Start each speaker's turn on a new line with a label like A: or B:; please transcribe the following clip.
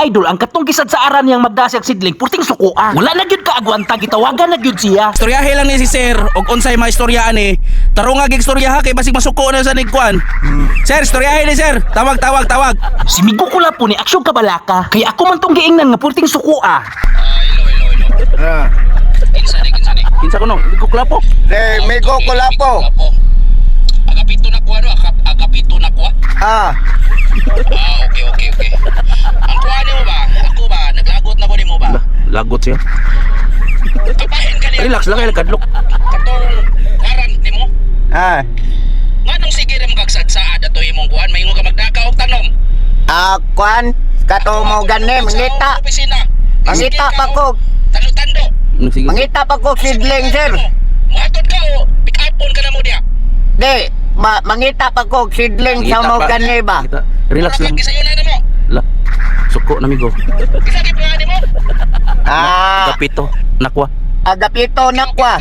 A: Idol, ang katong gisad sa aran niyang magdasig sidling, purting sukoa. Wala na gyud kaagwanta, gitawagan na gyud siya.
B: Istoryahe lang ni si sir og unsay maistorya ani. Tarunga gig istorya ha kay basig masuko na sa nigkuan. Sir, istoryahe ni sir. Tawag, tawag, tawag.
A: Si Migo Kulapo ni aksyon kabalaka, kay ako man tong giingnan nga purting sukoa.
C: Ah.
D: Kinsa ni, kinsa ni?
B: Kinsa kuno? Migo Kulapo.
C: Si Migo Kulapo.
D: Agapito na kuha no, agapito na kuha.
C: Ah.
D: Ah, okay. Ang kuha nimo ba? Ako ba? Naglagot na ko nimo ba?
B: Lagot siya.
D: Kapain ka niya.
B: Relax lang kay kadlok.
D: Katong warrant nimo.
C: Ah.
D: Nganong sige ra mo kagsadsaad ato imong kuan, maingon ka magdaka og tanom.
C: Ah, kuan kato mo gani mangita.
D: Sa opisina.
C: Mangita pa ko.
D: Tando-tando.
B: Sige.
C: Mangita pa ko sidling, sir.
D: Muhatod ka o pick upon ka na mo diya.
C: Di, mangita pa ko sidling sa
B: Mangita
C: mo
B: pa.
C: gani ba.
B: Kita. Relax lang.
D: Gisayo na namo.
B: La. Suko na migo.
D: Isa kay pangalan nimo?
C: Ah,
B: Kapito. Nakwa.
C: Agapito na kwa.